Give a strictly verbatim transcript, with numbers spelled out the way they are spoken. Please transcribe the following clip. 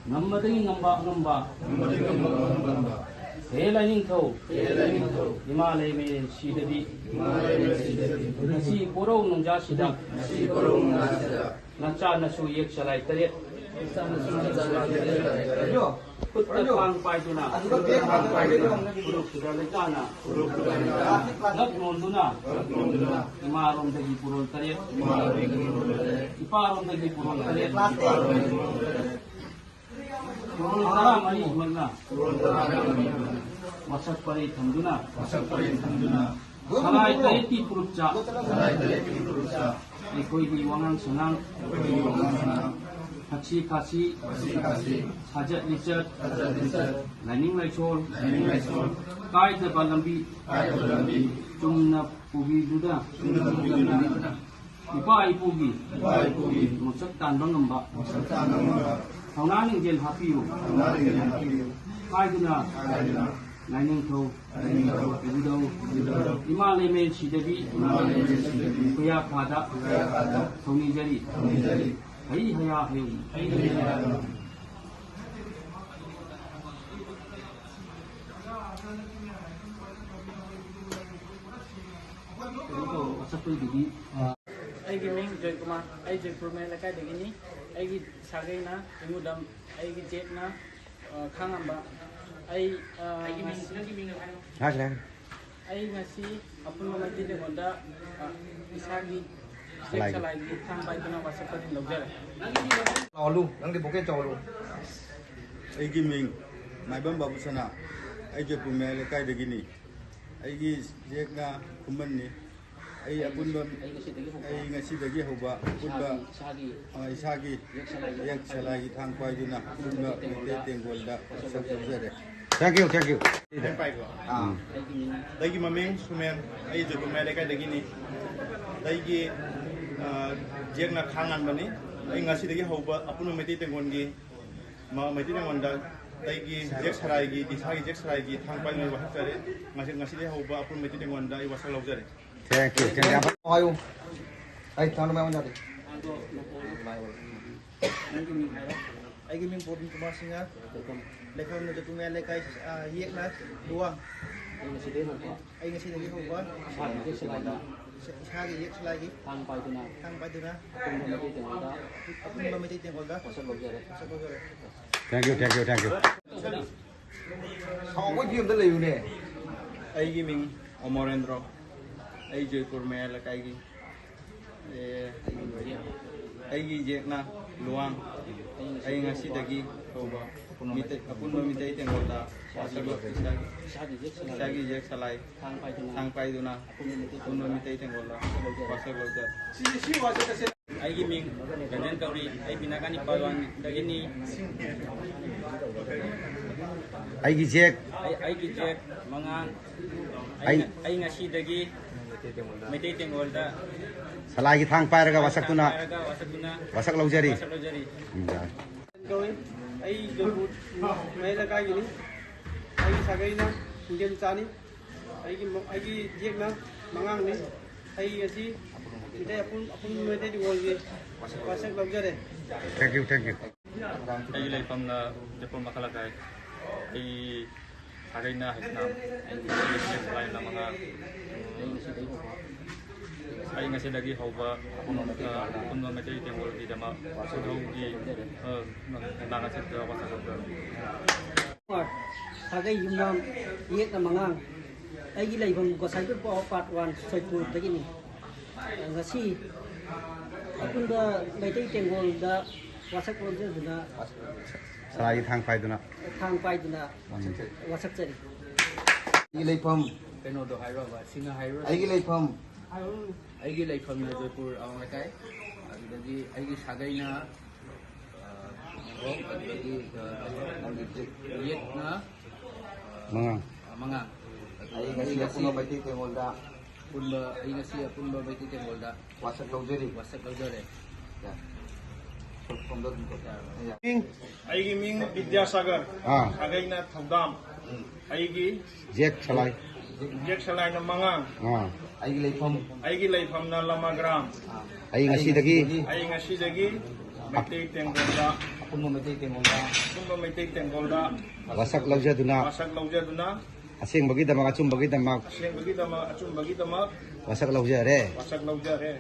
ꯉꯝꯕꯗꯒꯤ ꯉꯝꯕ ꯑꯉꯝꯕ ꯍꯦ ꯂꯥꯏꯅꯤꯡꯊꯧ, ꯏꯃꯥ ꯂꯩꯃꯔꯦꯟ ꯁꯤꯗꯕꯤ, ꯉꯁꯤ ꯀꯣꯔꯧ ꯅꯨꯡꯖꯥꯁꯤꯗ ꯅꯆꯥ ꯅꯁꯨ ꯌꯦꯛ ꯆꯂꯥꯏ ꯇꯔꯦꯠ ꯈꯨꯠꯇ ꯊꯥꯡ ꯄꯥꯏꯗꯨꯅ ꯐꯨꯔꯨꯞꯇꯨꯗ ꯂꯩꯇꯥꯅ ꯉꯛ ꯅꯣꯟꯗꯨꯅ ꯏꯃꯥꯔꯣꯝꯗꯒꯤ ꯄꯨꯔꯣꯜ ꯇꯔꯦꯠ, ꯏꯄꯥꯔꯣꯝꯗꯒꯤ ꯄꯨꯔꯣꯜ ꯇꯔꯦꯠ, ꯄꯨꯔꯣꯜ ꯇꯔꯥꯃꯔꯤꯃꯛꯅ ꯋꯥꯁꯛ ꯄꯔꯦꯡ ꯊꯝꯗꯨꯅ ꯁꯂꯥꯏ ꯇꯔꯦꯠꯀꯤ ꯐꯨꯔꯨꯞꯇ ꯑꯩꯈꯣꯏꯒꯤ ꯋꯥꯉꯥꯡ ꯁꯉꯥꯡ, ꯊꯛꯁꯤ ꯈꯥꯁꯤ, ꯁꯥꯖꯠ ꯂꯤꯆꯠ, ꯂꯥꯏꯅꯤꯡ ꯂꯥꯏꯁꯣꯜ, ꯀꯥꯏꯗꯕ ꯂꯝꯕꯤ ꯆꯨꯝꯅ ꯄꯨꯕꯤꯗꯨꯅ ꯏꯄꯥ ꯏꯄꯨꯒꯤ ꯉꯣꯡꯆꯠ ꯇꯥꯟꯕ ꯉꯝꯕ ꯊꯧꯅꯥ ꯂꯤꯡꯖꯦꯜ ꯍꯥꯞꯄꯤꯌꯨ ꯍꯥꯏꯗꯨꯅ ꯂꯥꯏꯅꯤꯡꯊꯧ ꯏꯕꯨꯙꯧ ꯏꯃꯥ ꯂꯩꯃꯔꯦꯟ ꯁꯤꯗꯕꯤ ꯈꯨꯌꯥ ꯐꯥꯗ ꯊꯧꯅꯤꯖꯔꯤ꯫ ꯍꯩ ꯍꯌꯥ ꯍꯌꯧ꯫ ꯑꯩꯒꯤ ꯃꯤꯡ ꯖꯣꯏꯀꯨꯃꯥꯔ, ꯑꯩ ꯖꯣꯏꯄꯨꯔ ꯃꯌꯥꯏ ꯂꯩꯀꯥꯏꯗꯒꯤꯅꯤ꯫ ꯑꯩꯒꯤ ꯁꯥꯒꯩꯅ ꯏꯃꯨꯗꯝ, ꯑꯩꯒꯤ ꯖꯦꯠꯅ, ꯑ, ꯈꯥꯉꯝꯕ꯫ ꯑꯩ, ꯑ, ꯉꯁꯤ, ꯍꯥꯏꯈ꯭ꯔꯦ, ꯍꯥꯏꯈ꯭ꯔꯦ꯫ ꯑꯩ ꯉꯁꯤ ꯑꯄꯨꯟꯕ ꯃꯩꯇꯩ ꯂꯩꯉꯣꯟꯗ, ꯑ, ꯏꯁꯥꯒꯤ ꯆꯦꯛ ꯁꯂꯥꯏꯒꯤ꯫ ꯁꯂꯥꯏꯒꯤ ꯊꯥꯡ ꯄꯥꯏꯗꯨꯅ ꯋꯥꯁꯛ ꯄꯔꯦꯡ ꯂꯧꯖꯔꯦ꯫ ꯆꯥꯎꯍꯜꯂꯨ, ꯅꯪꯗꯤ ꯚꯣꯀꯦꯜ ꯆꯥꯎꯍꯜꯂꯨ꯫ ꯑꯩꯒꯤ ꯃꯤꯡ ꯃꯥꯏꯕꯝ ꯕꯥꯕꯨꯁꯅꯥ, ꯑꯩ ꯖꯣꯏꯄꯨꯔ ꯃꯌꯥꯏ ꯂꯩꯀꯥꯏꯗꯒꯤꯅꯤ꯫ ꯑꯩꯒꯤ ꯖꯦꯛꯅ ꯈꯨꯃꯟꯅꯤ꯫ ꯑꯩ ꯑꯄꯨꯟꯕ, ꯑꯩ ꯉꯁꯤꯗꯒꯤ ꯍꯧꯕ ꯑꯩ ꯉꯁꯤꯗꯒꯤ ꯍꯧꯕ ꯑꯄꯨꯟꯕ, ꯏꯁꯥꯒꯤ, ꯑ, ꯏꯁꯥꯒꯤ ꯌꯦꯛ ꯁꯂꯥꯏꯒꯤ ꯌꯦꯛ ꯊꯥꯡ ꯁꯂꯥꯏꯒꯤ ꯊꯥꯡ ꯄꯥꯏꯗꯨꯅ ꯑꯄꯨꯟꯕ ꯃꯩꯇꯩ ꯇꯦꯡꯒꯣꯜꯗ ꯋꯥꯁꯛ ꯂꯧꯖꯔꯦ꯫ Thank you, thank you꯫ ꯑꯥ꯫ ꯑꯩꯒꯤ ꯃꯤꯡ ꯁꯨꯃꯦꯟ, ꯑꯩ ꯖꯣꯏꯄꯨꯔ ꯃꯌꯥꯏ ꯂꯩꯀꯥꯏꯗꯒꯤꯅꯤ꯫ ꯑꯩꯒꯤ, ꯑ, ꯖꯦꯛꯅ ꯈꯥ ꯉꯥꯟꯕꯅꯤ꯫ ꯑꯩ ꯉꯁꯤꯗꯒꯤ ꯍꯧꯕ ꯑꯄꯨꯟꯕ ꯃꯩꯇꯩ ꯇꯦꯡꯒꯣꯜꯒꯤ ꯃ-, ꯃꯩꯇꯩ ꯂꯩꯉꯣꯟꯗ ꯑꯩꯒꯤ ꯖꯦꯛ ꯁꯂꯥꯏꯒꯤ, ꯏꯁꯥꯒꯤ ꯖꯦꯛ ꯁꯂꯥꯏꯒꯤ ꯊꯥꯡ ꯄꯥꯏꯗꯨꯅ ꯋꯥꯁꯛꯆꯔꯦ꯫ ꯉꯁꯤ, ꯉꯁꯤꯗꯒꯤ ꯍꯧꯕ ꯑꯄꯨꯟꯕ ꯃꯩꯇꯩ ꯂꯩꯉꯣꯟꯗ ꯑꯩ ꯋꯥꯁꯛ ꯂꯧꯖꯔꯦ꯫ Thank you, thank you꯫ ꯍꯥꯏꯌꯨ꯫ ꯑꯩ ꯊꯥꯡ ꯃꯌꯥꯝ ꯌꯥꯗꯦ꯫ ꯑꯩꯒꯤ ꯃꯤꯡ ꯄ꯭ꯔꯣꯕꯤꯟ ꯀꯨꯃꯥꯔ ꯁꯤꯡꯍ, ꯂꯩꯐꯝꯅ ꯖꯣꯇꯨꯃꯌꯥ ꯂꯩꯀꯥꯏ, ꯑ, ꯌꯦꯛꯅ ꯂꯨꯋꯥꯡ꯫ ꯑꯩ ꯉꯁꯤꯗꯒꯤ ꯍꯧꯕ, ꯑꯩ ꯉꯁꯤꯗꯒꯤ ꯍꯧꯕ ꯏꯁꯥꯒꯤ ꯌꯦꯛ ꯁꯂꯥꯏꯒꯤ, ꯏꯁꯥ-, ꯏꯁꯥꯒꯤ ꯌꯦꯛ ꯁꯂꯥꯏꯒꯤ ꯊꯥꯡ ꯄꯥꯏꯗꯨꯅ, ꯊꯥꯡ ꯄꯥꯏꯗꯨꯅ ꯑꯄꯨꯟꯕ ꯃꯩꯇꯩ ꯇꯦꯡꯒꯣꯜꯗ, ꯑꯄꯨꯟꯕ ꯃꯩꯇꯩ ꯇꯦꯡꯒꯣꯜꯗ ꯋꯥꯁꯛ ꯂꯧꯖꯔꯦ꯫ ꯋꯥꯁꯛ ꯂꯧꯖꯔꯦ꯫ Thank you, thank you, thank you. ꯁꯥꯎꯕꯒꯤ ꯐꯤꯕꯝꯗ ꯂꯩꯌꯨꯅꯦ꯫ ꯑꯩꯒꯤ ꯃꯤꯡ ꯑꯃꯔꯦꯟꯗ꯭ꯔꯣ꯫ ꯑꯩ ꯖꯣꯏꯄꯨꯔ ꯃꯌꯥꯏ ꯂꯩꯀꯥꯏꯒꯤ꯫ ꯑꯦ, ꯑꯩꯒꯤ ꯌꯦꯛꯅ ꯂꯨꯋꯥꯡ꯫ ꯑꯩ ꯉꯁꯤꯗꯒꯤ ꯍꯧꯕ ꯃꯤꯇꯩ, ꯑꯄꯨꯟꯕ ꯃꯤꯇꯩ ꯇꯦꯡꯒꯣꯜꯗ ꯋꯥꯁꯛ ꯂꯧ-, ꯏꯁꯥꯒꯤ, ꯏꯁꯥꯒꯤ ꯌꯦꯛ ꯁꯂꯥꯏ ꯊꯥꯡ ꯄꯥꯏꯗꯨꯅ ꯊꯥꯡ ꯄꯥꯏꯗꯨꯅ ꯑꯄꯨꯟꯕ ꯃꯤꯇꯩ ꯇꯦꯡꯒꯣꯜꯗ ꯋꯥꯁꯛ ꯂꯧꯖꯔꯤ꯫ ꯑꯩꯒꯤ ꯃꯤꯡ ꯔꯟꯖꯟ ꯀꯧꯔꯤ꯫ ꯑꯩ ꯕꯤꯅꯥꯀꯥꯅꯤ ꯄꯥꯜꯋꯥꯟꯗꯒꯤꯅꯤ꯫ ꯑꯩꯒꯤ ꯖꯦꯛ꯫ ꯑꯩ, ꯑꯩꯒꯤ ꯖꯦꯛ ꯃꯉꯥꯡ꯫ ꯑꯩ, ꯑꯩ ꯑꯩ ꯉꯁꯤꯗꯒꯤ ꯃꯩꯇꯩ ꯇꯦꯡꯒꯣꯜꯗ ꯁꯂꯥꯏꯒꯤ ꯊꯥꯡ ꯄꯥꯏꯔꯒ ꯋꯥꯁꯛꯇꯨꯅ ꯄꯥꯏꯔꯒ ꯋꯥꯁꯛꯇꯨꯅ ꯋꯥꯁꯛ ꯂꯧꯖꯔꯤ꯫ ꯋꯥꯁꯛ ꯂꯧꯖꯔꯤ꯫ ꯎꯝ, ꯌꯥꯔꯦ꯫ ꯀꯧꯏ꯫ ꯑꯩ ꯖꯣꯏꯄꯨꯔ ꯃꯌꯥꯏ ꯂꯩꯀꯥꯏꯒꯤꯅꯤ꯫ ꯑꯩꯒꯤ ꯁꯥꯒꯩꯅ ꯁꯤꯡꯖꯦꯝ ꯆꯥꯅꯤ꯫ ꯑꯩꯒꯤ ꯃ-, ꯑꯩꯒꯤ ꯌꯦꯛꯅ ꯃꯉꯥꯡꯅꯤ꯫ ꯑꯩ ꯉꯁꯤ ꯃꯤꯇꯩ ꯑꯄꯨꯟ-, ꯑꯄꯨꯟꯕ ꯃꯩꯇꯩ ꯅꯤꯉꯣꯜꯒꯤ ꯋꯥꯁꯛ ꯂꯧꯖꯔꯦ꯫ Thank you, thank you. ꯑꯩꯒꯤ ꯂꯩꯐꯝꯅ ꯖꯣꯏꯄꯨꯔ ꯃꯈꯥ ꯂꯩꯀꯥꯏ꯫ ꯑꯩ ꯁꯥꯒꯩꯅ ꯍꯩꯁꯅꯥꯝ, ꯑꯩꯒꯤ ꯁꯥꯒꯩꯅ ꯃꯉꯥ꯫ ꯑꯩ ꯉꯁꯤꯗꯒꯤ ꯍꯧꯕ ꯑꯄꯨꯟꯕ ꯃꯩꯇꯩ ꯇꯦꯡꯒꯣꯜꯒꯤꯗꯃꯛ ꯈꯨꯗꯧꯒꯤ, ꯑ, ꯂꯥꯡ ꯑꯁꯤꯗ ꯋꯥꯁꯛ ꯂꯧꯖꯔꯤ꯫ ꯁꯥꯒꯩ ꯌꯨꯝꯅꯥꯝ, ꯌꯦꯛꯅ ꯃꯉꯥꯡ꯫ ꯑꯩꯒꯤ ꯂꯩꯐꯝ ꯒꯣꯁꯥꯏꯄꯨꯔ ꯄꯥꯎ ꯄꯥꯔꯠ ꯋꯥꯟ ꯁꯣꯏꯄꯨꯔꯗꯒꯤꯅꯤ꯫ ꯉꯁꯤ ꯑꯄꯨꯟꯕ ꯃꯩꯇꯩ ꯇꯦꯡꯒꯣꯜꯗ ꯋꯥꯁꯛ ꯂꯧꯖꯗꯨꯅ ꯁꯂꯥꯏꯒꯤ ꯊꯥꯡ ꯄꯥꯏꯗꯨꯅ ꯊꯥꯡ ꯄꯥꯏꯗꯨꯅ ꯋꯥꯁꯛꯆꯔꯤ꯫ ꯑꯩꯒꯤ ꯂꯩꯐꯝ ꯀꯩꯅꯣꯗꯣ ꯍꯥꯏꯔꯣꯕ, ꯁꯤꯡꯍ ꯍꯥꯏꯔꯣ꯫ ꯑꯩꯒꯤ ꯂꯩꯐꯝ ꯑꯩꯒꯤ ꯂꯩꯐꯝꯅ ꯖꯣꯏꯄꯨꯔ ꯑꯋꯥꯡ ꯂꯩꯀꯥꯏ꯫ ꯑꯗꯨꯗꯒꯤ ꯑꯩꯒꯤ ꯁꯥꯒꯩꯅ, ꯑ, ꯅꯦꯒ꯭ꯔꯣ, ꯑꯗꯨꯗꯒꯤ, ꯑ, ꯌꯦꯠꯅ, ꯑ, ꯃꯉꯥꯡ꯫ ꯃꯉꯥꯡ꯫ ꯑꯗꯨꯒ ꯑꯩ ꯉꯁꯤ ꯑꯩ ꯉꯁꯤ ꯑꯄꯨꯟꯕ ꯃꯩꯇꯩ ꯇꯦꯡꯒꯣꯜꯗ ꯄꯨꯟꯕ, ꯑꯩ ꯉꯁꯤ ꯑꯄꯨꯟꯕ ꯃꯩꯇꯩ ꯇꯦꯡꯒꯣꯜꯗ ꯋꯥꯁꯛ ꯂꯧꯖꯔꯤ꯫ ꯋꯥꯁꯛ ꯂꯧꯖꯔꯦ꯫ ꯌꯥ꯫ ꯁꯣꯝꯗ ꯑꯗꯨꯝ ꯇꯧ꯫ ꯌꯥ꯫ ꯃꯤꯡ? ꯑꯩꯒꯤ ꯃꯤꯡ ꯕꯤꯗ꯭ꯌꯥꯁꯥꯒꯔ꯫ ꯑꯥ꯫ ꯁꯥꯒꯩꯅ ꯊꯧꯗꯥꯝ꯫ ꯎꯝ꯫ ꯑꯩꯒꯤ ꯖꯦꯛ ꯁꯂꯥꯏ꯫ ꯖꯦꯛ ꯁꯂꯥꯏꯅ ꯃꯉꯥꯡ꯫ ꯑꯥ꯫ ꯑꯩꯒꯤ ꯂꯩꯐꯝ꯫ ꯑꯩꯒꯤ ꯂꯩꯐꯝꯅ ꯂꯃꯒ꯭ꯔꯥꯝ꯫ ꯑꯩ ꯉꯁꯤꯗꯒꯤ ꯑꯩ ꯉꯁꯤꯗꯒꯤ ꯃꯩꯇꯩ ꯇꯦꯡꯒꯣꯜꯗ ꯄꯨꯝꯕ ꯃꯩꯇꯩ ꯇꯦꯡꯒꯣꯜꯗ ꯄꯨꯝꯕ ꯃꯩꯇꯩ ꯇꯦꯡꯒꯣꯜꯗ ꯋꯥꯁꯛ ꯂꯧꯖꯗꯨꯅ ꯋꯥꯁꯛ ꯂꯧꯖꯗꯨꯅ ꯑꯁꯦꯡꯕꯒꯤꯗꯃꯛ ꯑꯆꯨꯝꯕꯒꯤꯗꯃꯛ ꯑꯁꯦꯡꯕꯒꯤꯗꯃꯛ ꯑꯆꯨꯝꯕꯒꯤꯗꯃꯛ ꯋꯥꯁꯛ ꯂꯧꯖꯔꯦ꯫ ꯋꯥꯁꯛ ꯂꯧꯖꯔꯦ꯫